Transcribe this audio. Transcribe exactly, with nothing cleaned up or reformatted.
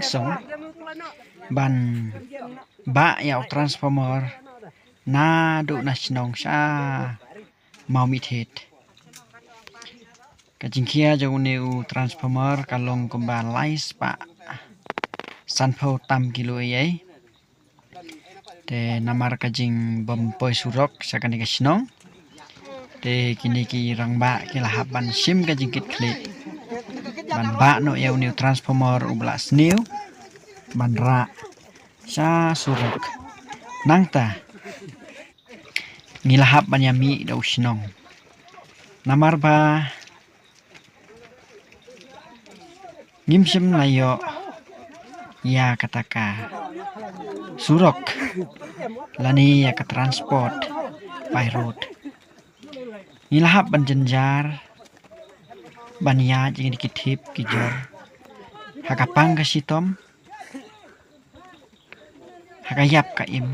song ban bah ïa u transformer naduh na shnong sha Mawmihthied. Ka jingkhia jong une u transformer ka long kumba lai spah sanphew tam kilo ei ei. Te namar ka jingbym poi surok sha kane ka shnong, te kine ki rangbah ki la hap ban shim ka jingkitkhlieh ban bah noh ïa une u transformer uba la sniew ban rah sha surok. Nangta ngi la hap ban ïamih da u shnong namar ba ngim shym la ïoh ïa kata ka surok lane ïa ka transport by road. Ngi la hap ban jynjar ban ïaid ïa kine ki thip ki jor ha ka pang ka shitom, ha ka ïap ka im,